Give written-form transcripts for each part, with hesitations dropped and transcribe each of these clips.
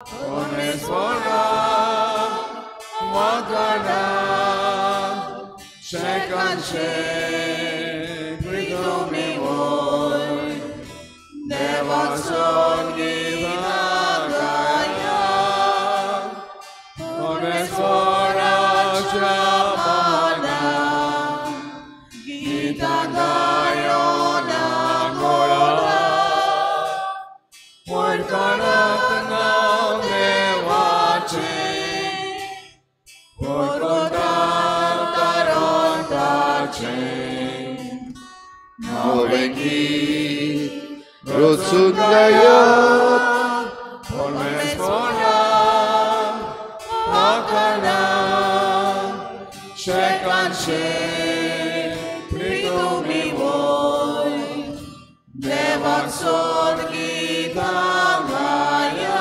परमेश्वरा वागाना शेकांशे प्रितुमी वय देवाचो गीतां गाया परमेश्वराच्या माना गीतां गायोन गोळा वरकरात नांव देवाचें नवें गीत रचून गायात परमेश्वरा वागाना शेकांशे प्रितुमी वय देवाचो गीतां गाया.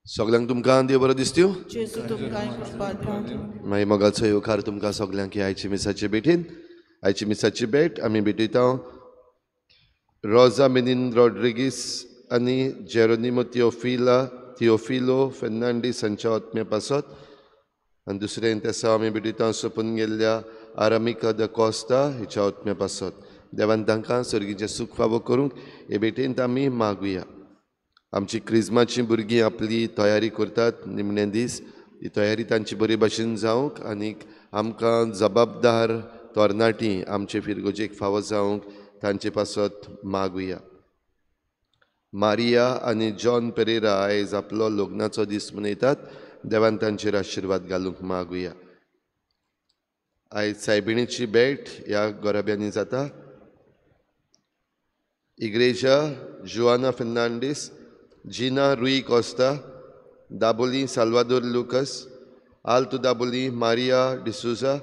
सगल्यांक तुमकां देव बरो दिसत्यो. जेजू तुमकां कृपा दिवं. मागीर मोगाचो येवकार तुमकां सगल्यांक आयची मिसाचे भेटीन. आयची मिसाची भेट आमी भेटयता रोजा मिनीन रॉड्रिगीस आनी जेरोनिमो थियोफिलो फेर्नांडीस हांच्या आत्म्या पासत. आनी दुसरें तेसा आमी भेटयता सोंपून गेल्ल्या आरामिका the Costa हिच्या आत्म्या पासत. देवान तांकां सर्गीचें सूख फावो करूंक हे भेटेंत आमी मागुया. आमची क्रिज्माची भुरगीं आपली तयारी करतात निमणे दीस, ही तयारी तांची बरी भाशेन जावंक आनीक आमकां जबाबदार तरणाटीं आमचे फिरगोजेक फावो जावंक तांचे पासत मागुया. मारिया आनी जॉन पेरेरा आयज आपलो लग्नाचो दीस मनयतात. देवान तांचेर आशिर्वाद घालूंक मागुया. आयज सायबिणीची भेट ह्या गोराब्यांनी जाता. इग्रेजा Joana Fernandes, Gina Rui Costa, Dabolim Salvador Lucas, Alto Dabolim Maria D'Souza,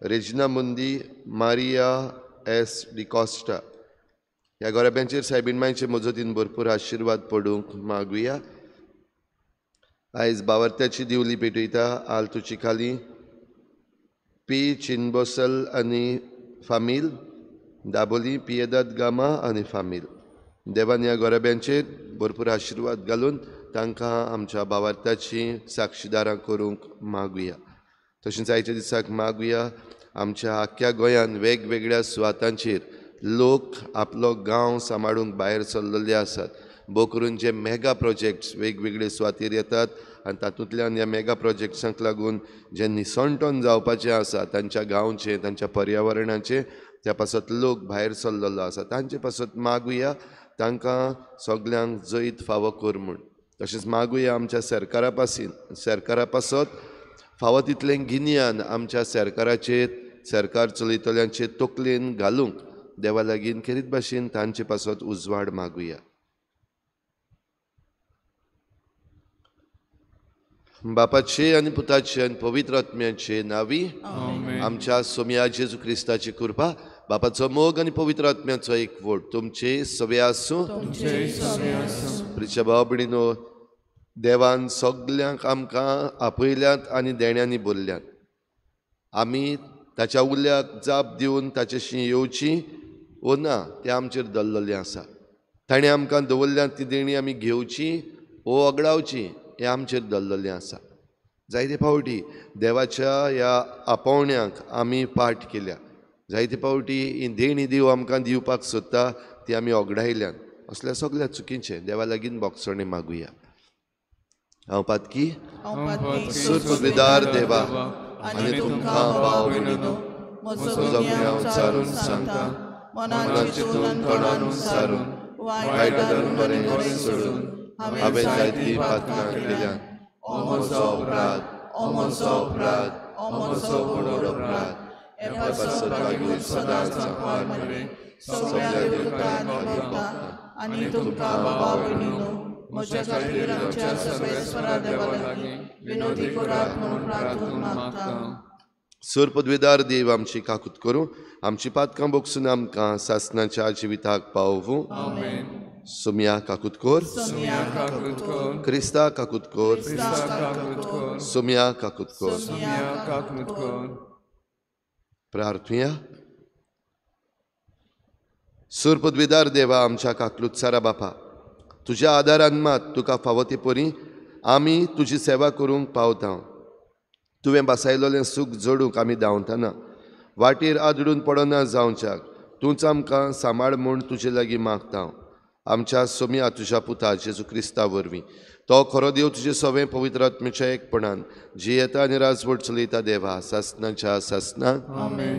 Regina Mundi, Maria S D'Costa. ह्या गोराब्यांचेर सायबीण मांयचे मजतीन भरपूर आशिर्वाद पडूंक मागुया. आयज बावर्त्याची दिवली पेटयता आल्तू चिखाली, पी चिनबोसल आनी फामील, दाबोली पियेदाद गामा आनी फामील. देवान ह्या गोराब्यांचेर भरपूर आशिर्वाद घालून तांकां आमच्या भावार्थाची साक्षीदारां करूंक मागुया. तशेंच आयच्या दिसाक मागुया आमच्या आख्ख्या गोंयांत वेगवेगळ्या सुवातांचेर लोक आपलो गांव सांबाळूंक भायर सरलेले आसात. भोव करून जे मेगा प्रोजेक्ट्स वेगवेगळे सुवातेर येतात आनी तातूंतल्यान ह्या मेगा प्रोजेक्ट्सांक लागून जें निसणटण जावपाचें आसा तांच्या गांवचें, तांच्या पर्यावरणाचें, त्या पासत लोक भायर सरलेलो आसा. तांचे पासत मागुया तांकां सगल्यांक जैत फावो कर म्हूण. तशेंच मागुया आमच्या सरकारा पासत फावो तितलें गिन्यान आमच्या सरकाराचेर, सरकार चलयतल्यांचे तकलेन घालूंक देवा लागीं खेरीत भाशेन तांचे पासत उजवाड मागुया. बापाचे आनी पुताचे आनी पवित्र आत्म्याचे नांवी आमच्या सोम्या जेजू क्रिस्ताची कृपा, बापाचो मोग आनी पवित्र आत्म्याचो एकवट तुमचे सगळे आसूं. प्रिच्या भाव भयणीनो, देवान सगल्यांक आमकां आपयल्यात आनी देण्यांनी भरल्यात. आमी ताच्या उल्याक जाप दिवन ताचेशी येवची वो ना तें आमचेर दवरलेलें आसा. ताणें आमकां दवरल्यात ती देणी आमी घेवची वो वगडावची हें आमचेर दवरलेलें आसा. जायते फावटी देवाच्या ह्या आपोवण्याक आमी पाठ केल्या. जायते फावटी ही देणी देव आमकां दिवपाक सोदता ती आमी ओगडायल्यान. असल्या सगल्या चुकीचें देवा लागीं बोगसणें मागुया. हांव पातकी सुरपविदार देवा आनी तुमकां भाव भयणीनो म्हजो गुन्यांव सारून सांगता, मनान चिंतून तोंडान सारून वायट धरून बरें सोडून हांवें जायतीं पातकां केल्यात. ओ म्हजो अपराध, ओ म्हजो अपराध, ओ म्हजो व्हड अपराध. हे पासत मागीर सदांच सांबाळ मरे सगळ्या देवतांक भोगता आनी तुमकां भाव भयणीनो म्हज्या खातीर आमच्या सर्वेस्परा देवा लागीं विनोदी करात म्हूण प्रार्थना मागता. सर पदवेदार देव आमची काकूत करूं, आमची पातकां बोगसून आमकां सासणाच्या जिविताक पावोवूं. सोम्या काकूत कर, क्रिस्ता काकूत कर, सोम्या काकूत कर. प्रार्थुया. सर पदवेदार देवा आमच्या काकलुत्सारा बापा, तुज्या आदारान मात तुका फावो ते परी आमी तुजी सेवा करूंक पावता. तुवें बसायलोलें सूख जोडूंक आमी धांवतना वाटेर आदडून पडना जावच्याक तूंच आमकां सांबाळ म्हूण तुजे लागीं मागता. आमच्या सोम्या तुज्या पुता जेजू क्रिस्ता वरवीं तो खरो देव तुजे सवें पवित्र आत्म्याच्या एकपणान जियेता आनी राजवट चलयता देवा सासनाच्या सासना. आमेन.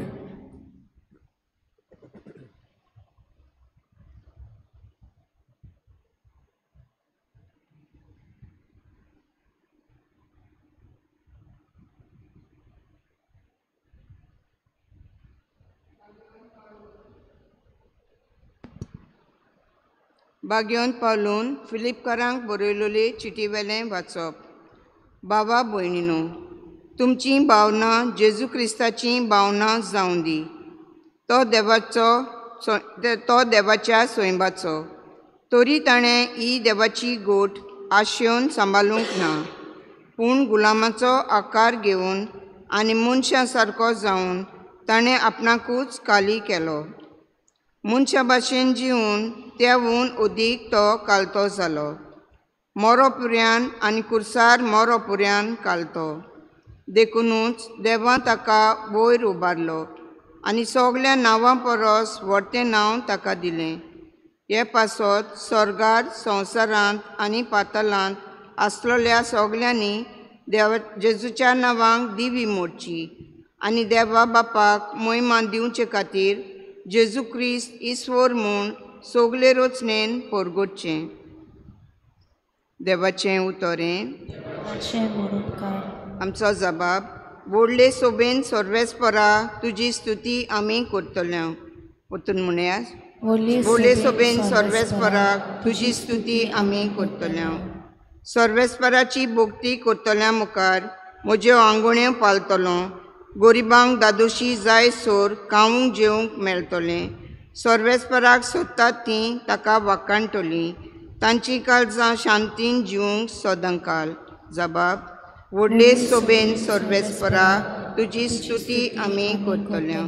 बाग्योन पावलून फिलिपकारांक बरयलोले चिटीवेलें वाचप. बाबा भयणीनो, तुमची भावना जेजू क्रिस्ताची भावना जावं दी. तो देवाच्या स्वयंबाचो, तरी ताणें ही देवाची गोट आशेवन सांबाळूंक ना, पूण गुलामाचो आकार घेवन आनी मनशां सारको जावन ताणें आपणाकूच खाली केलो. मनशा भाशेन जिवन त्याहून अदीक तो कालतो जालो. मोरो पुऱ्यान आनी कुर्सार मोरो पुऱ्यान कालतो. देखुनूच देवान ताका वयर उबारलो आनी सगल्या नांवां परस व्हडतें नांव ताका दिलें. हे पासत स्वर्गार, संवसारांत आनी पातळांत आसलेल्या सगल्यांनी देवा जेजूच्या नांवांक दिवी मोडची आनी देवा बापाक मोहिमा दिवचे खातीर जेजू क्रिस्त ईश्वर म्हूण सगले रचनेन परगटचें. देवाचें उतरें. आमचो जबाब. व्हडले सोबेन सर्वेस्परा तुजी स्तुती आमी करतले. परतून म्हणया, व्हडले सोबेन सर्वेस्पराक तुजी स्तुती आमी करतले. सर्वेस्पराची भक्ती करतल्या मुखार म्हज्यो आंगोण्यो पालतलो. गरिबांक दादोशी जाय सोर खावंक जेवंक मेळटलें. सर्वेस्पराक सोदतात तीं ताका वाखाणटलीं. तांची काळजां शांतीन जिवंक सदांकाल. जबाब. व्हडले सोबेन सर्वेस्परा तुजी स्तुती आमी करतले.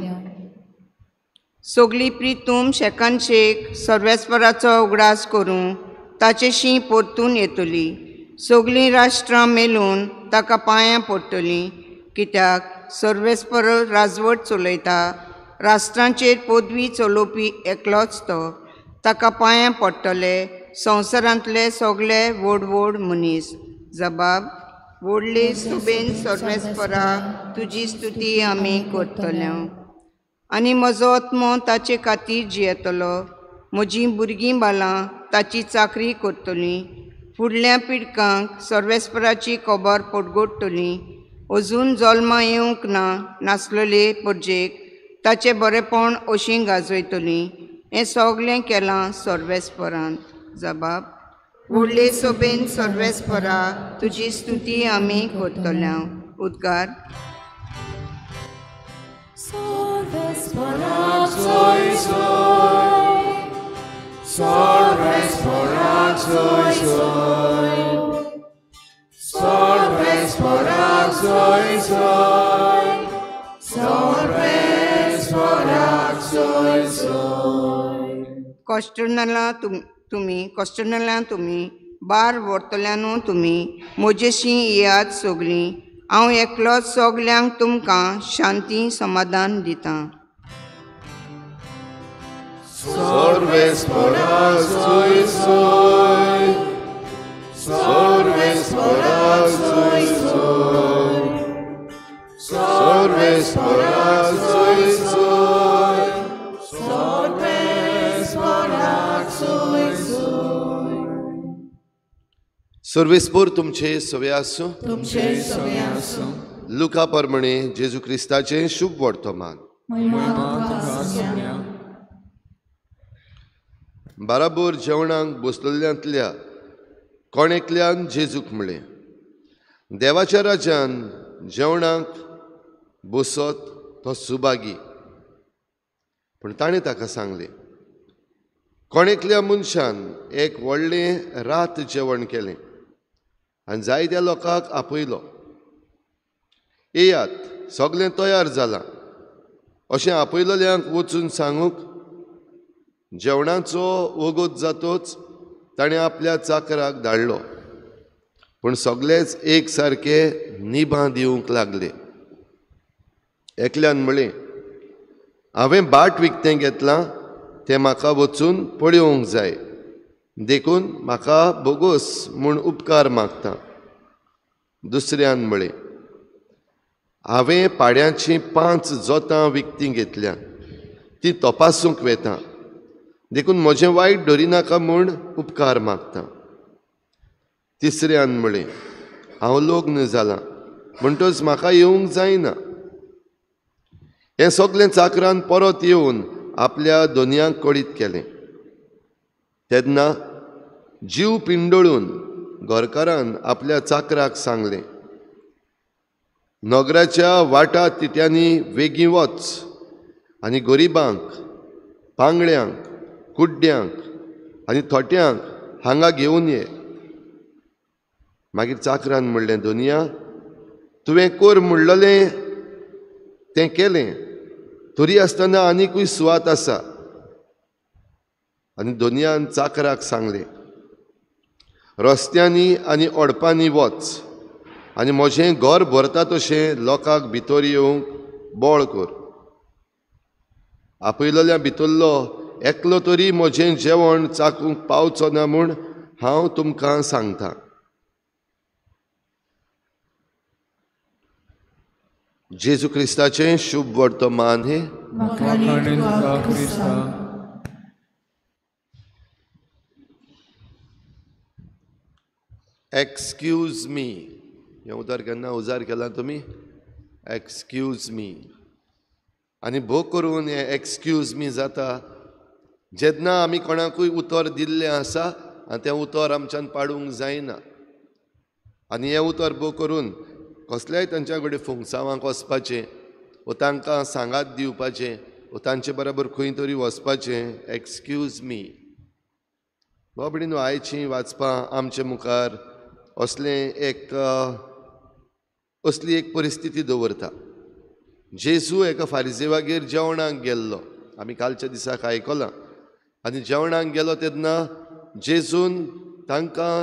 सगली प्रितूम शेकान शेक सर्वेस्पराचो उगडास करूं ताचेशी परतून येतली. सगलीं राष्ट्रां मेलून ताका पांयां पडटलीं, कित्याक सर्वेस्पर राजवट चलयता. राष्ट्रांचेर पदवी चलोवपी एकलोच तो. ताका पांयां पडटले संवसारांतले सगले व्हड व्हड मनीस. जबाब. व्हडले सुबेन सर्वेस्परा तुजी स्तुती आमी करतले. आनी म्हजो आत्मो ताचे खातीर जियेतलो. म्हजीं भुरगीं बालां ताची चाकरी करतलीं. फुडल्या पिडकांक सर्वेस्पराची खबर पडगोडटली. अजून जल्मा येवंक ना नासलेले परजेक ताचें बरेपण अशीं गाजयतलीं. हें सगलें केलां सर्वेस्परान. जबाब. व्हडले सोबेन सर्वेस्परा तुजी स्तुती आमी करतले. उद्गार. कश्टनला तुमी कश्टनला तुमी बार व्हरतल्यानू तुमी म्हजेशी येयात सगलीं. हांव एकलोच सगल्यांक तुमकां शांती समाधान दितां. सर्वेस्पर तुमचे सवे आसूं. तुमचे सवे आसूं. लुका परमणे जेजू क्रिस्ताचें शुभ वर्तमान. बाराबोर जेवणाक बसलेल्यांतल्या कोण एकल्यान जेजूक म्हळें, देवाच्या राज्यान जेवणाक बसत तो सुभागी. पूण ताणें ताका सांगलें, कोण एकल्या मनशान एक व्हडलें रात जेवण केलें आनी जायत्या लोकांक आपयलो. येयात, सगळें तयार जालां अशें आपयलोल्यांक वचून सांगूंक जेवणाचो वगत जातोच ताणें आपल्या चाकराक धाडलो, पूण सगळेच एक सारके निभां दिवंक लागले. एकल्यान म्हळें, हांवें बाट विकतें घेतलां, तें म्हाका वचून पळोवंक जाय, देखून म्हाका बोगोस म्हूण उपकार मागता. दुसऱ्यान म्हळें, हांवें पाड्याचीं 5 जोतां विकतीं घेतल्यात, तीं तपासूंक वेता, देखून म्हजें वायट धरिनाका म्हूण उपकार मागता. तिसऱ्यान म्हळें, हांव लग्न जालां म्हणटच म्हाका येवंक जायना. हें सगळें चाकरान परत येवन आपल्या दोनयांक कळीत केलें. तेन्ना जीव पिंडळून घरकारान आपल्या चाकराक सांगलें, नगराच्या वाटा तिट्यांनी वेगीं वच आनी गरिबांक, पांगळ्यांक, कुड्ड्यांक आनी थोट्यांक हांगा घेवन ये. मागीर चाकरान म्हणलें, दोनया, तुवें कोर म्हणलें तें केलें, तरी आसतना आनीकूय सुवात आसा. आनी दोनयान चाकराक सांगलें, रस्त्यांनी आनी ओडपांनी वच आनी म्हजें घर भरता तशें लोकांक भितर येवंक बळ कर. आपयलेल्या भितरलो एकलो तरी म्हजें जेवण चाकूंक पावचो ना म्हूण हांव तुमकां सांगता. जेजू क्रिस्ताचें शुभ वर्तमान हें. एक्सक्यूज मी हें उतर केन्ना उजार केलां तुमी? Excuse me. आनी भोव करून हें एक्सक्यूज मी जाता जेन्ना आमी कोणाकूय उतर दिल्लें आसा आनी तें उतर आमच्यान पाडूंक जायना. आनी हें उतर भोव करून कसल्याय तांच्या कडेन फुंगसावांक वचपाचें वो तांकां सांगात दिवपाचें वो तांचे बरोबर खंय तरी वचपाचें, एक्सक्यूज मी. बाबडी न्हू, आयचीं वाचपां आमचे मुखार असलें एक असली एक परिस्थिती दवरता. जेजू एका फारिजेवागेर जेवणाक गेल्लो, आमी कालच्या दिसाक आयकलां. आनी जेवणाक गेलो तेन्ना जेजून तांकां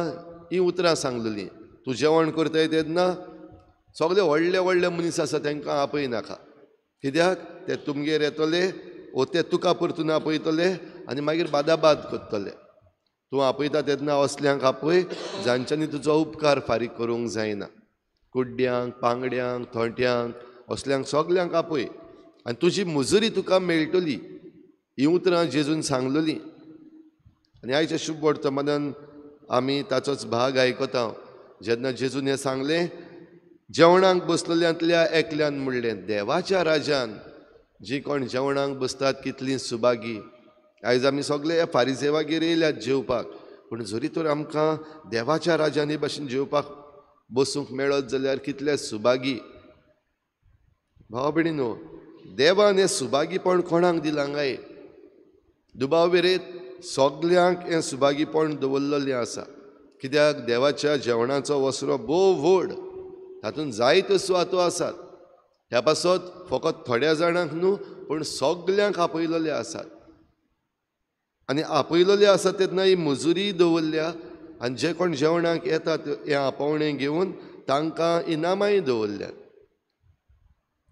हीं उतरां सांगलेलीं, तूं जेवण करताय तेन्ना सगळे व्हडले व्हडले मनीस आसा तांकां आपय नाका, कित्याक ते तुमगेर येतले वो ते तुका परतून आपयतले आनी मागीर बादाबाद करतले. तूं आपयता तेन्ना असल्यांक आपय जांच्यांनी तुजो उपकार फारीक करूंक जायना, कुड्ड्यांक, पांगड्यांक, थोंट्यांक, असल्यांक सगल्यांक आपय आनी तुजी मुजुरी तुका मेळटली. हीं उतरां जेजून सांगलेलीं. आनी आयच्या शुभ वर्तमानान आमी ताचोच भाग आयकता. जेन्ना जेजून हें सांगलें, जेवणाक बसलेल्यांतल्या एकल्यान म्हणलें, देवाच्या राजान जी कोण जेवणाक बसतात कितलीं सुभागी. आयज आमी सगळे ह्या फारिजेवागेर येयल्यात जेवपाक, पूण जरी तर आमकां देवाच्या राजान हे भाशेन जेवपाक बसूंक मेळत जाल्यार कितले सुभागी. भाव भयणीनो, देवान हें सुभागीपण कोणाक दिलां काय? दुबाव वेरेत सगल्यांक हें सुभागीपण दवरलेलें आसा, कित्याक देवाच्या जेवणाचो वसरो भोव व्हड, तातूंत जायत्यो सुवातो आसात. ह्या पासत फकत थोड्या जाणांक न्हू पूण सगल्यांक आपयलेले आसात. आनी आपयलेले आसा तेन्ना ही मजुरी दवरल्या आनी जे कोण जेवणाक येतात हें आपोवणें घेवन तांकां इनामांय दवरल्यात.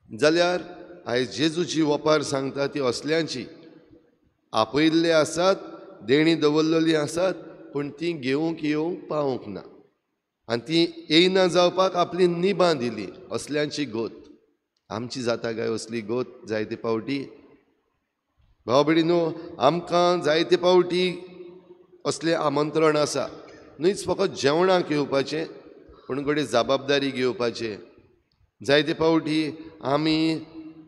जाल्यार आयज जेजूची ओपार सांगता ती असल्यांची, आपयल्ले आसात, देणीं दवरलेलीं आसात, पूण तीं घेवंक येवंक पावूंक ना आनी ती येयना जावपाक आपली निभां दिली. असल्यांची गोत आमची जाता काय असली गोत जायते फावटी? भाव भयणीनो, आमकां जायते फावटी असलें आमंत्रण आसा, न्हूच फकत जेवणाक येवपाचें पूण घडये जबाबदारी घेवपाचें. जायते फावटी आमी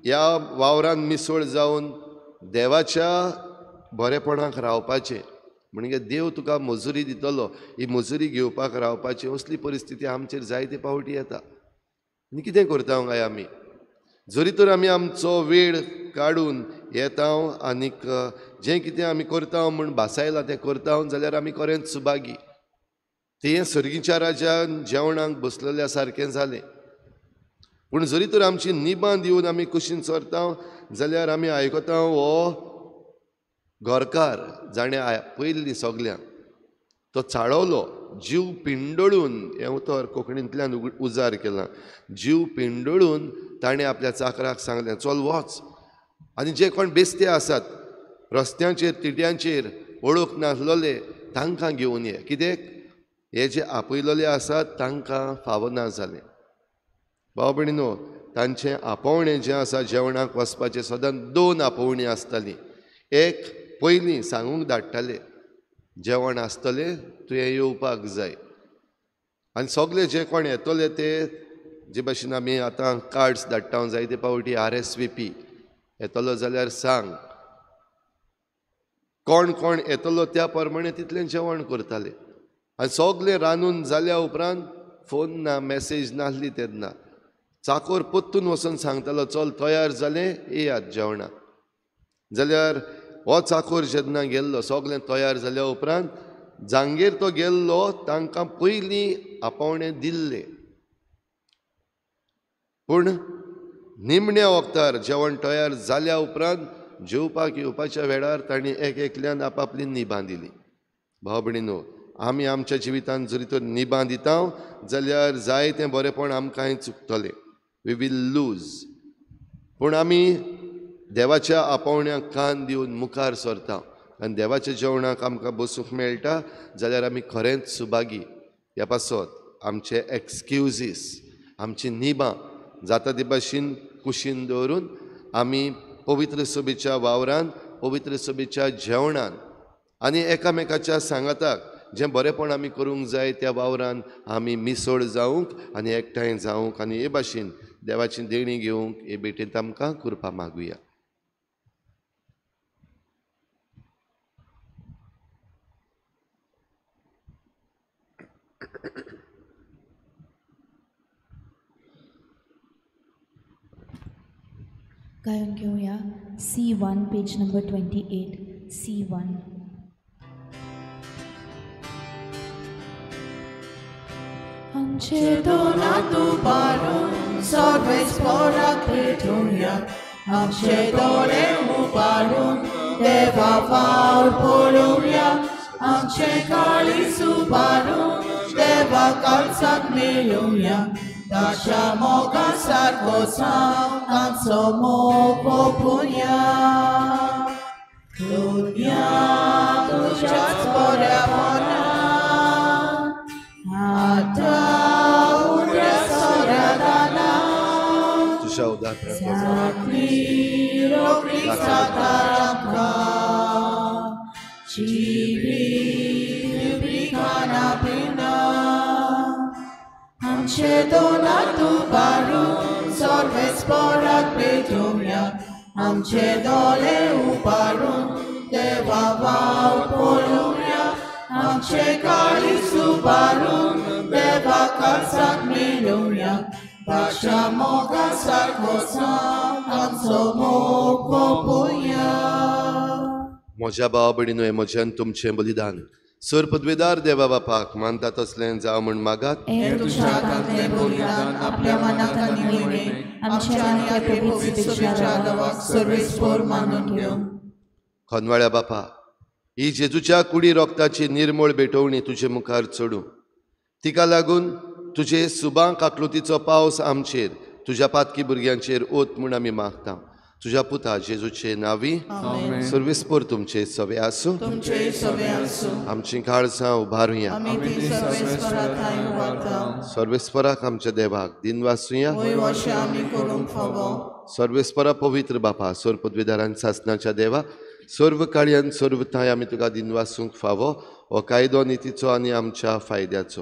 ह्या वावरान मिसळ जावन देवाच्या बरेपणाक रावपाचें, म्हणजे देव तुका मजुरी दितलो, ही मजुरी घेवपाक रावपाची असली परिस्थिती आमचेर जायते फावटी येता. आनी कितें करता काय आमी? जरी तर आमी आमचो वेळ काडून येता आनीक जें कितें आमी करता म्हूण भासायलां तें करता जाल्यार आमी खरेंच सुभागी. तें सर्गीच्या राजान जेवणाक बसलेल्या सारकें जालें. पूण जरी तर आमची निभां दिवन आमी कुशीन सरता जाल्यार आमी आयकता हो घरकार जाणें पयल्ली सगल्यांक, तो चाळवलो, जीव पिंडळून, हें उतर कोंकणींतल्यान उजार केलां, जीव पिंडळून ताणें आपल्या चाकराक सांगलें चल वच आनी जे कोण बेस्ते आसात रस्त्यांचेर तिट्यांचेर वळख नासलोले तांकां घेवन ये. कित्याक हे जे आपयलोले आसात तांकां फावना जालें. भाव भयणीनो, तांचें आपोवणें जें आसा जेवणाक वचपाचें सदांच दोन आपोवणीं आसतालीं. एक पयलीं सांगूंक धाडटाले जेवण आसतलें तुवें येवपाक जाय, आनी सगळे जे कोण येतले ते जे भाशेन आमी आतां कार्ड्स धाडटा जायते पावटी RSVP येतलो जाल्यार सांग, कोण कोण येतलो त्या प्रमाणे तितलें जेवण करताले. आनी सगळें रांदून जाल्या उपरांत फोन ना, मॅसेज नासली तेन्ना चाकोर परतून वचून सांगतालो चल तयार जालें येयात जेवणाक. जाल्यार हो चाकोर जेन्ना गेल्लो सगळें तयार जाल्या उपरांत जांगेर तो गेल्लो तांकां पयलीं आपोवणें दिल्लें, पूण निमण्या वखदार जेवण तयार जाल्या उपरांत जेवपाक येवपाच्या वेळार तांणी एक एकल्यान आपापली निबां दिली. भाव भयणीनो, आमी आमच्या जिवितांत जरी तर निबां दिता जाल्यार जायतें बरेंपण आमकांय चुकतलें, we will lose. पूण आमी देवाच्या आपोवण्याक कान दिवन मुखार सरता आनी देवाच्या जेवणाक आमकां बसूंक मेळटा जाल्यार आमी खरेंच सुभागी. ह्या पासत आमचे एक्सक्युजीस, आमची निबां जाता ते भाशेन कुशीन दवरून आमी पवित्र सभेच्या वावरान, पवित्र सभेच्या जेवणान आनी एकामेकाच्या सांगाताक जें बरेंपण आमी करूंक जाय त्या वावरान आमी मिसळ जावंक आनी एकठांय जावंक आनी हे भाशेन देवाची देणी घेवंक हे भेटेंत आमकां कृपा मागुया. गायन घेऊया C1 page number 28 C1. आमचे दोनातू पारून सर्वेस्पराक भेटुया, आमचे दोळे उबारून देवा फावर पळोवया, आमचे काळीज उबारून देवा काळजाक मेळुया, ताच्या मोगा सारको जावन आमचो मोग ओंपुया. दुनिया तुज्याच बऱ्यापणान आतां उण्या सोऱ्यादानान तुज्या उदार साकली रोखडी जाता आमकां जिवीत दिवपी खाणां पिणां. आमचे दोनातू उबारून सर्वेस्पराक भेटुया, आमचे दोळे उबारून देवा वावर पळोवया, आमचे काळीज उबारून देवा काळजाक मेळुया, ताच्या मोगा सारको जावन आमचो मोग ओंपुया. म्हज्या भाव भयणीनो, म्हज्यान तुमचें बलिदान सर पदवेदार देवा बापाक मानता तसलें जावं म्हूण मागात. हें तुज्या हातांतलें बलिदान आपल्या मनाक आनी मोहिमेक आमच्या आनी आपल्या पवित्र सभेच्या देवाक सर्वेस्पर मानून घेवं. खनवाळ्या बापा, ही जेजूच्या कुडी रोगताची निर्मळ भेटवणी तुजे मुखार चडूं, तिका लागून तुजे सुबां काकलुतीचो पावस आमचेर तुज्या पातकी भुरग्यांचेर ओत म्हूण आमी मागता. तुज्या पुता जेजूचे नावी. सर्वेस्पर तुमचे सवे आसूं, तुमचे सवे आसूं. आमची काळजां उबारुया, सर्वेस्पराक आमच्या देवाक दिनवासुया. सर्वेस्परा पवित्र बापा, सर्व पदवीदारान सासनाच्या देवा, सर्व काळयान सर्व थांय आमी तुका दिनवासूंक फावो हो कायदो नितीचो आनी आमच्या फायद्याचो.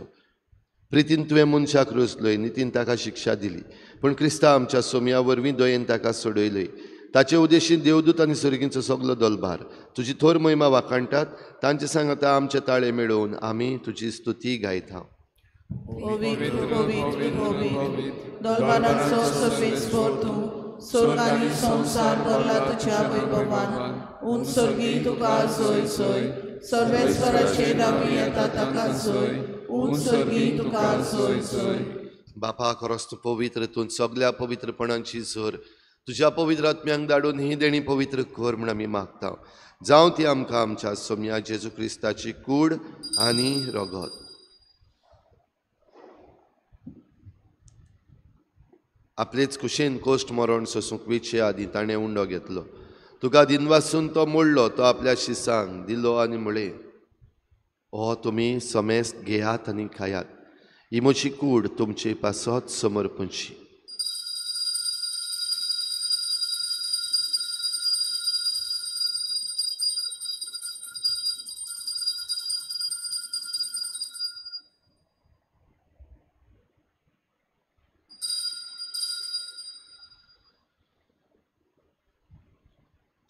प्रितीन तुवें मनशाक रचलोय, नितीन ताका शिक्षा दिली, पूण क्रिस्ता आमच्या सोमया वरवीं दयेन ताका सोडयलोय. ताचे उद्देशीन देवदूत आनी सर्गींचो सगलो दलभार तुजी थोर महिमा वाखाणटात, तांचे सांगाता आमचे ताळे मेळोवन आमी तुजी स्तुती गायता. पवित्र पवित्र पवित्र दलभाराचो सर्वेस्पर तूं, स्वर्ग आनी संवसार भरला तुज्या वैभवान. उंच सर्गी तुका जोय जोय, सर्वेस्पराचे नांवी येता ताका जोय, उंच सर्गी तुका जोय जोय. बापा, खरोच तूं पवित्र, तूं सगल्या पवित्रपणांची झर, तुज्या पवित्र आत्म्यांक धाडून ही देणी पवित्र कर म्हूण आमी मागता. जावं ती आमकां आमच्या सोम्या जेजू क्रिस्ताची कूड आनी रगत. आपलेच कुशीन कोश्ट मरण सोसूंक वेचे आदीं ताणें उंडो घेतलो. तुका दिनवासून तो मोडलो, तो आपल्या शिसांक दिलो आनी म्हळें, हो तुमी समेस्त घेयात आनी खायात, ही म्हजी कूड तुमचे पासत समर्पणची.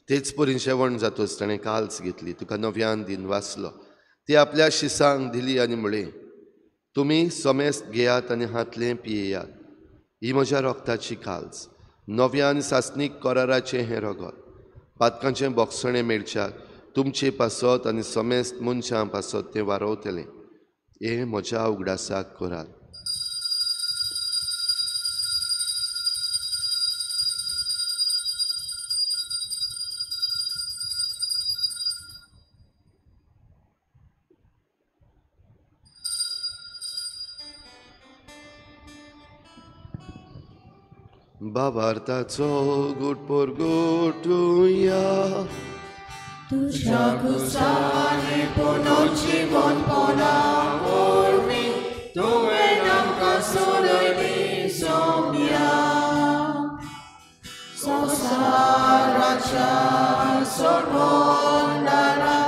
तेच परीन शेवण जातच ताणें काल्स घेतली, तुका नव्यान दिन वाचलो, ती आपल्या शिसांक दिली आनी म्हळें, तुमी समेस्त घेयात आनी हातलें पियेयात, ही म्हज्या रोगताची काल्स, नव्यान सासणीक कराराचें हें रगत, पातकांचें बोगसणें मेळच्याक तुमचे पासत आनी समेस्त मनशां पासत तें वारवतलें. हें म्हज्या उगडासाक करात. बाबार्थाचो गुट परगटुया, तुज्या खुर्सांनी पुनर्जिवनपणा वरवीं तुवें आमकां सोडयली सोम्या. संवसाराच्या सोडवणारा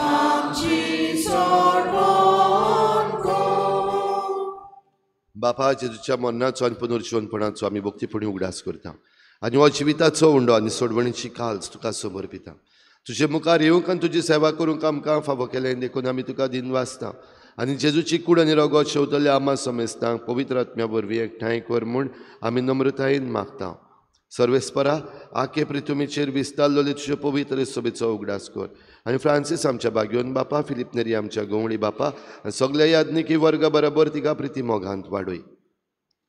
आमची सोडवण कर. बापा, जेजूच्या मरणाचो आनी पुनर्जिवनपणाचो आमी भक्तीपणी उगडास करता आनी हो जिविताचो उंडो आनी सोडवणीची काल्स तुका समर्पिता. तुजे मुखार येवंक आनी तुजी सेवा करूंक आमकां फावो केलें देखून आमी तुका दिनवासता आनी जेजूची कूड आनी रगत शेवतल्या आमा समेस्तांक पवित्र आत्म्या वरवीं एकठांय कर म्हूण आमी नम्रतायेन मागता. सर्वेस्परा, आखे पृथ्वीचेर विस्तारलेले तुजे पवित्र सभेचो उगडास कर आनी फ्रांसीस आमच्या बाग्योन बापा, फिलीप नेरी आमच्या गवळी बापा आनी सगल्या याज्ञिकी वर्गा बरोबर तिका प्रिती मोगांत वाडय.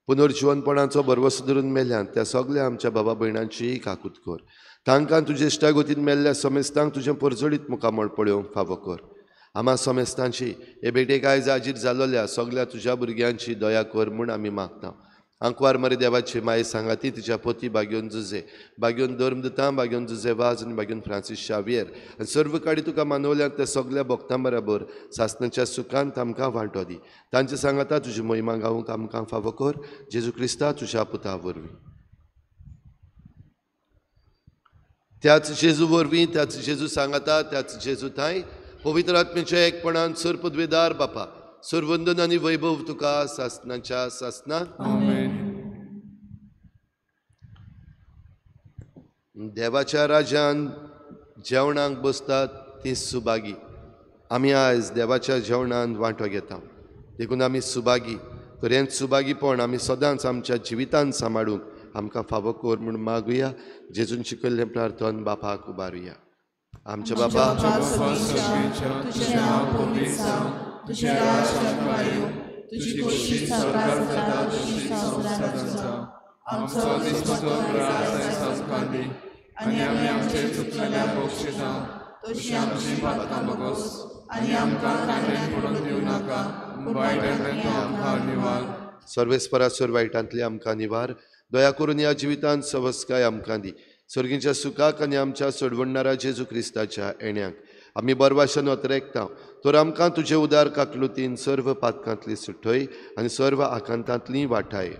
पुनर्जिवनपणाचो भरवसो धरून मेल्यान त्या सगल्या आमच्या बाबा भयणांचीय काकूत कर. तांकां तुजे इश्टागतीन मेल्ल्या समेस्तांक तुजें परजळीत मुखामळ पळोवंक फावो कर. आमा समेस्तांची हे भेटेक आयज आजीर जालोल्या सगल्या तुज्या भुरग्यांची दया कर म्हूण आमी मागता. आंकवार मरे देवाची माये सांगाती तिच्या पोती बाग्योन जुजे, बाग्योन धर्मदुतां, बाग्योन जुजे वाज आनी बाग्योन फ्रांसीस शावियर आनी सर्व काडी तुका मानवल्यात त्या सगल्या भक्तां बराबर सासणाच्या सुखांत आमकां वांटो दी. तांचे सांगाता तुजी महिमा गावंक आमकां फावो कर, जेजू क्रिस्ता तुज्या पुता वरवीं. त्याच जेजू वरवीं, त्याच जेजू सांगाता, त्याच जेजू थांय पवित्र आत्म्याच्या एकपणान सर्पद्वेदार बापा, सर्वंदन आनी वैभव तुका सासणाच्या सासना. देवाच्या राज्यान जेवणाक बसतात ती सुभागी. आमी आयज देवाच्या जेवणान वांटो घेता देखून आमी सुभागी. तर हें सुभागीपण आमी सदांच आमच्या जिवितान सांबाळूंक आमकां फावो कर म्हूण मागुया. जेजून शिकयल्लें प्रार्थन बापाक उबारुया. आमच्या बाबा, तुजें नांव पवित्र जावं, तुजें राज्य येवं, तुजी खोशी स्वर्गार जाता तशी संवसारांत जावं. आमचो दिसपट्टो ग्रास आयज आमकां दी आनी आमी आमचे चुकलेल्या बक्षिसां तशी आमची आमची पातकां भोगोस आनी आमकां कांड्यान पडूंक दिवं नाका, वायटांतल्यान तूं आमकां निवार. सर्वेस्परा सर्व वायटांतली आमकां निवार. दया करून ह्या जिवितांत सवस्काय आमकां दी. सर्गीच्या सुखाक आनी आमच्या सोडवणणारा जेजू क्रिस्ताच्या येण्याक आमी बरवाशन अतरेकता. तर आमकां तुजे उदार काकलुतीन सर्व पातकांतली सुटय आनी सर्व आकांतांतली वाठाय.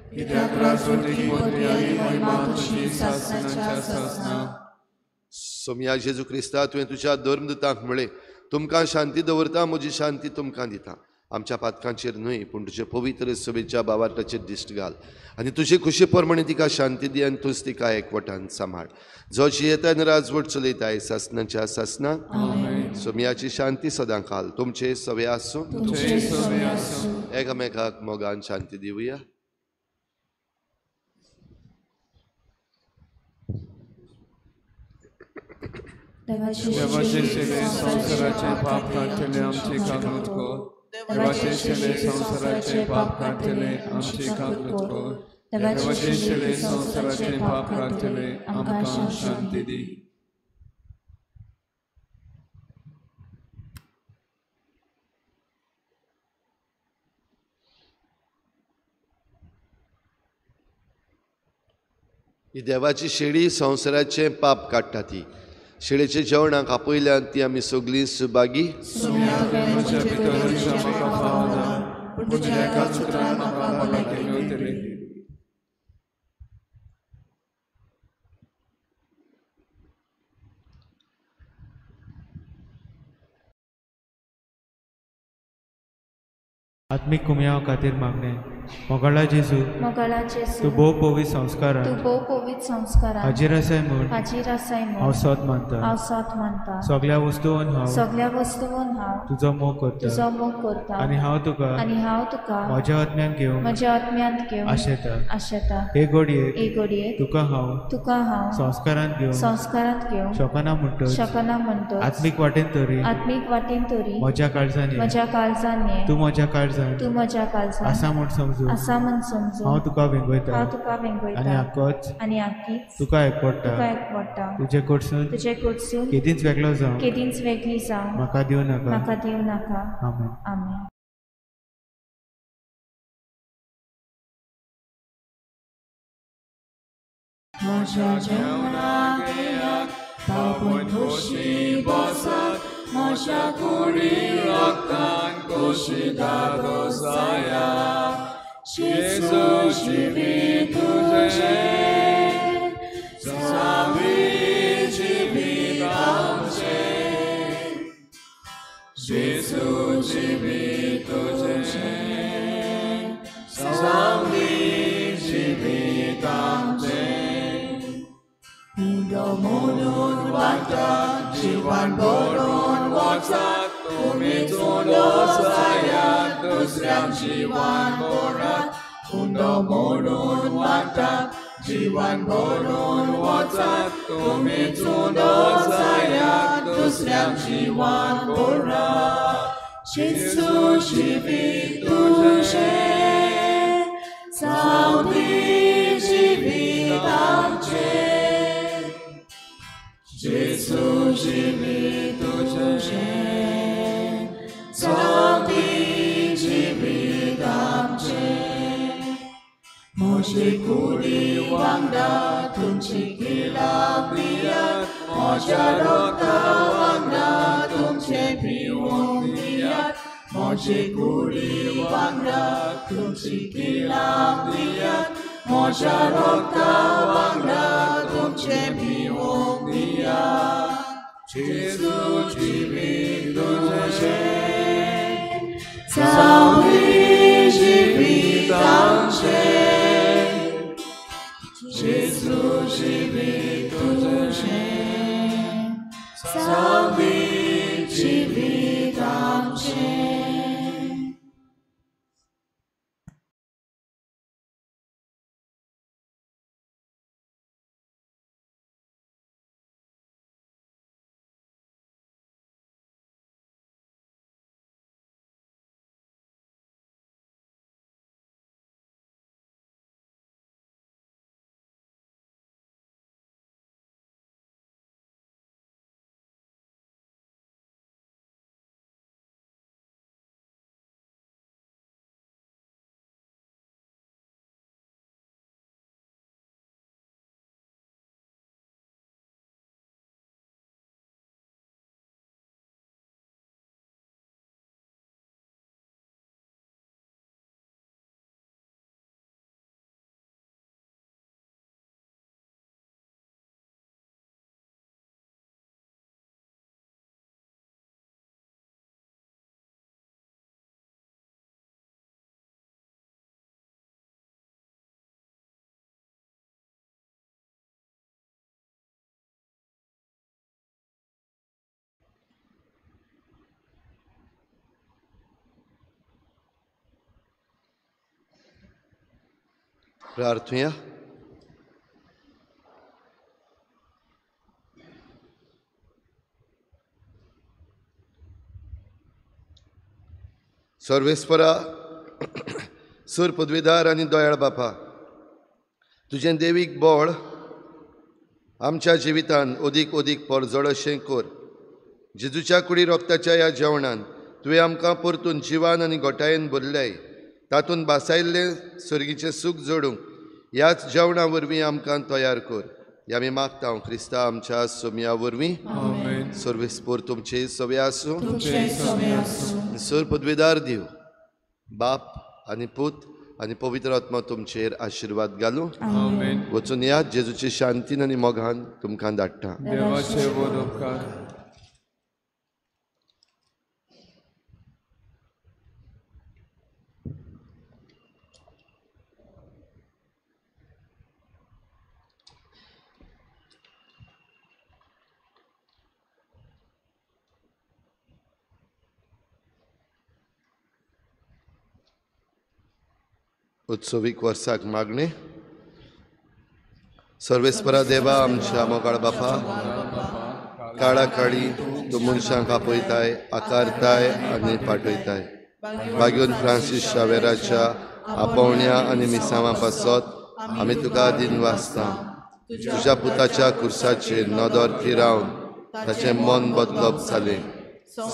सोमया जेजू क्रिस्ता, तुवें तुज्या धर्मदुतांक म्हळें, तुमकां शांती दवरता, म्हजी शांती तुमकां दिता. आमच्या पातकांचेर न्हय पूण तुजे पवित्र सभेच्या बावार्थाचेर दिश्ट घाल आनी तुजे खुशी प्रमाणे तिका शांती दी आनी तूंच तिका एकवटान सांबाळ. जो जियेता आनी राजवट चलयताय सासणाच्या सासना. सोमयाची शांती सदां काल तुमचे सवे आसूं. एकामेकाक मोगान शांती दिवया. देवाचे सेवे संवसाराचे पाप काडटले आमची काकूत कर. देवाचे सेवे संवसाराचे पाप काडटले आमची काकूत कर. देवाचे सेवे संवसाराचे पाप काडटले आमकां शांती दी. ही देवाची शेळी संवसाराचें पाप काडटा. ती शेळेच्या जेवणाक आपयल्यान ती आमी सगळीं सुभागी. आत्मीक कुमयाव खातीर मागणें. मोगाळा जेजू, तूं भोव पवित्र संस्कारांत हाजीर आसाय म्हूण हांव सोद मानता. सगळ्या वस्तून हांव तुजो मोग करता आनी हांव तुका म्हज्या आत्म्यांत घेवंक आशेता. हे घडयेक तुका हांव संस्कारांत घेवंक शकना म्हणटच आत्मीक वाटेन तरी म्हज्या काळजान ये. तूं म्हज्या काळजान आसा म्हूण समजू हांव तुका वेंगयता आनी आकीच तुका एकवटा. तुजे कडसून केदींच वेगळो जावं म्हाका दिवं नाका. आमेन. आमेन. म्हज्या जेवणाक येयात, बापूय खोशी बसात, म्हज्या कुडी रक्तान खोशी धादोस जायात. जेजू जिवीत तुजें, जावी जिवीत आमचें. जेजू जिवीत तुजें, जावी जिवीत आमचें. उंडो म्हणून वाटा, जिवान भरून वचात, तुमीच उंडो जायात, दुसऱ्यांक जिवान भरात. उंडो म्हणून वाटा, जिवान भरून वचात, तुमीच उंडो जायात, दुसऱ्यांक जिवान भरात. जेजू जिवीत तुजें, जावं दी जिवीत आमचें. जेजू जिवीत तुजें, जावं दी जिवीत आमचें. म्हजे कुडी वांगडा तुमची किळां दियात, म्हज्या रक्ता वांगडा तुमचें पिवंक दियात. म्हजे कुडी वांगडा तुमची किळां दियात, म्हज्या रक्ता वांगडा तुमचें पिवंक दियात. जेजू जिवीत तुजें, जावं दी जिवीत आमचें. जेजू जिवीत तुजें, जावं दी जिवीत आमचें. प्रार्थुया. सर्वेस्परा, सूर पदवीधार आनी दयाळ बापा, तुजें देवीक बळ आमच्या जिवितान अदीक अदीक परजळ अशें कर. जेजूच्या कुडी रक्ताच्या ह्या जेवणान तुवें आमकां परतून जिवान आनी घटायेन भरल्याय. तातूंत बासायल्लें सर्गीचें सूख जोडूंक ह्याच जेवणा वरवीं आमकां तयार कर. ह्या आमी मागता क्रिस्ता आमच्या सोमया वरवीं. सर्वेस्पोर तुमचे सवे आसूं. सर पदवेदार दिव बाप आनी पूत आनी पवित्र आत्मा तुमचेर आशिर्वाद घालूं. वचून यात जेजूचे शांतीन आनी मोगान तुमकां धाडटा. उत्सवीक वर्साक मागणे. सर्वेस्परा देवा आमच्या मोगाळ बापा, काळा काळी तूं मनशांक आपयताय, आकारताय आनी पाठयताय. बागेवन फ्रांसीस शावेराच्या आपोवण्या आनी मिसांवां पासत आमी तुका दिनवासता. तुज्या पुताच्या कुर्साचेर नदर थिरावन ताचें मन बदलप जालें.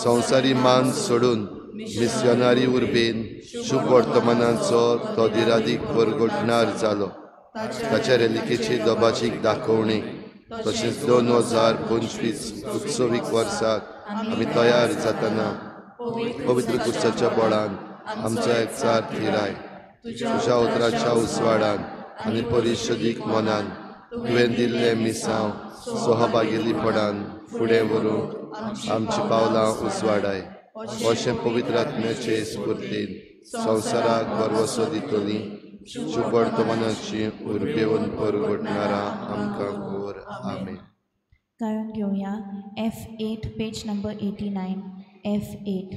संवसारी मान सोडून मिस्योनारी उर्बेन शुभ वर्तमानाचो तो दिरादीक परगटणार जालो. ताच्या रेलिकेची दबाजीक दाखोवणी तशेंच 2025 उत्सवीक वर्साक आमी तयार जातना पवित्र कुर्साच्या बळान आमच्या एकचार थिराय. तुज्या उतराच्या उजवाडान आनी परिशदीक मनान तुवें दिल्लें मिसांव सहभागीपणान फुडें व्हरूंक आमचीं पावलां उजवाडाय. अशें पवित्र आत्म्याचे स्फुर्तीन संवसाराक भरवसो दितली शुभ वर्तमानाची उर्बेवन परगटणारा आमकां कर. आमेन. गायन घेवया F8 page number 89. F8.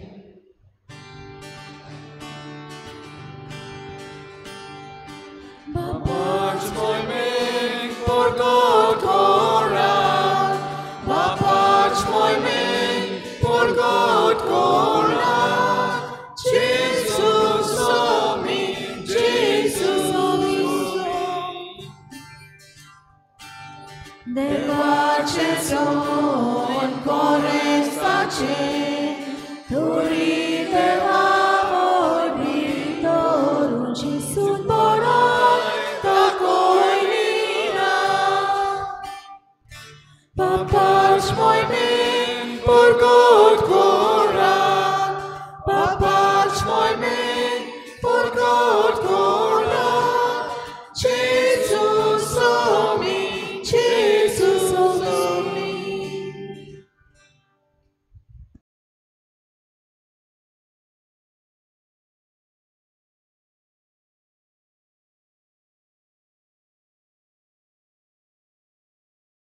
देवाचे सोन कोरेस्ताचे